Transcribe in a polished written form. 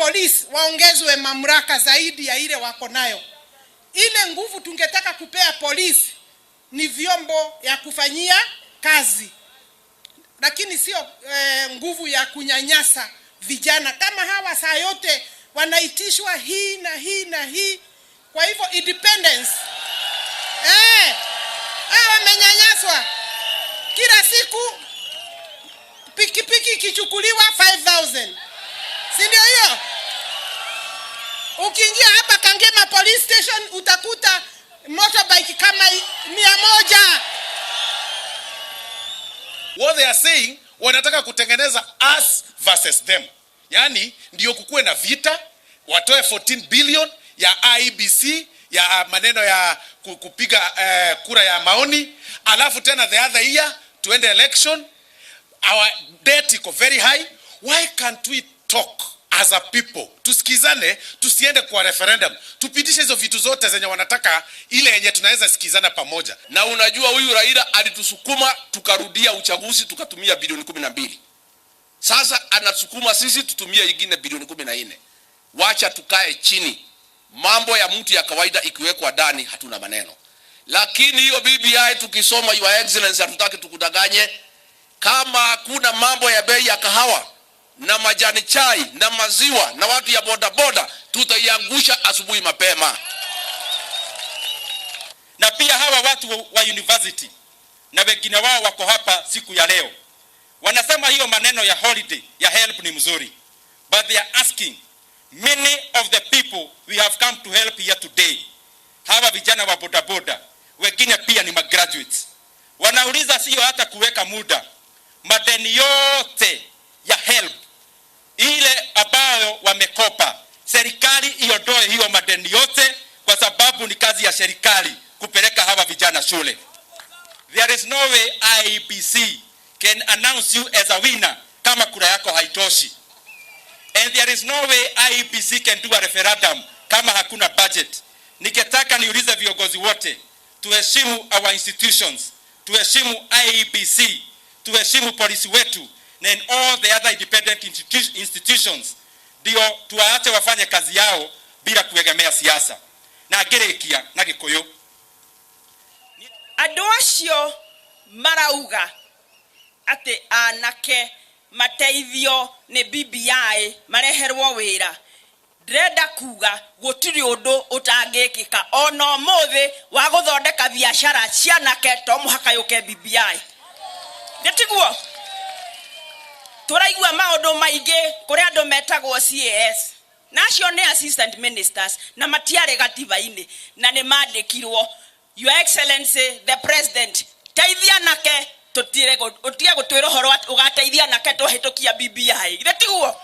Polisi waongezwe mamlaka zaidi ya ile wako nayo. Ile nguvu tungetaka kupea polisi ni vyombo ya kufanyia kazi, lakini sio nguvu ya kunyanyasa vijana kama hawa. Saa yote wanaitishwa hii na hii na hii. Kwa hivyo independence, hawa wamenyanyaswa kila siku, pikipiki ikichukuliwa 5000, si ndio hiyo? Ukiingia hapa Kangema Police Station utakuta motorbike kama 100. What they are saying, wanataka kutengeneza us versus them, yaani ndio kukuwe na vita, watoe 14 billion ya IEBC ya maneno ya kupiga kura ya maoni, alafu tena the other year tuende election. Our debt iko very high. Why can't we talk as a people? Tusikizane, tusiende kwa referendum, tupitishe hizo vitu zote zenye wanataka, ile yenye tunaweza sikizana pamoja. Na unajua huyu Raila alitusukuma tukarudia uchaguzi, tukatumia bilioni 12. Sasa anasukuma sisi tutumie ingine bilioni 14. Wacha tukae chini. Mambo ya mtu ya kawaida ikiwekwa ndani hatuna maneno, lakini hiyo BBI tukisoma, Your Excellency, hatutaki tukudanganye. Kama kuna mambo ya bei ya kahawa na majani chai na maziwa na watu ya bodaboda, tutaiangusha asubuhi mapema. Na pia hawa watu wa university na wengine wao wako hapa siku ya leo, wanasema hiyo maneno ya holiday ya HELB ni mzuri, but they are asking many of the people we have come to help here today, hawa vijana wa bodaboda, wengine pia ni magraduates, wanauliza sio hata kuweka muda, madeni yote ya HELB ile ambayo wamekopa, serikali iondoe hiyo madeni yote, kwa sababu ni kazi ya serikali kupeleka hawa vijana shule. There is no way IEBC can announce you as a winner kama kura yako haitoshi. And there is no way IEBC can do a referendum kama hakuna budget. Ningetaka niulize viongozi wote, tuheshimu our institutions, tuheshimu IEBC, tuheshimu polisi wetu and all the other independent institutions, ndio tuwaache wafanye kazi yao bila kuegemea siasa. Na ngĩrĩkia na Gĩkũyũ. Andũ acio marauga atĩ anake mateithio nĩ BBI mareherwo wĩra, ndĩrenda kuga gũtirĩ ũndũ ũtangĩkĩka ona ũmũthĩ wa gũthondeka biacara cia anake, to mũhaka yũke BBI. Nĩ tiguo tũraigua maũndũ maingĩ kũrĩ andũ metagwo CAS, na acio nĩ assistant ministers na matiarĩ gatiba-inĩ na nĩ mandĩkirwo. Your Excellency the President, teithia anake, tũtige gũtwĩra ũhoro atĩ ũgateithia anake twahĩtũkia BBI. Githĩ tiguo?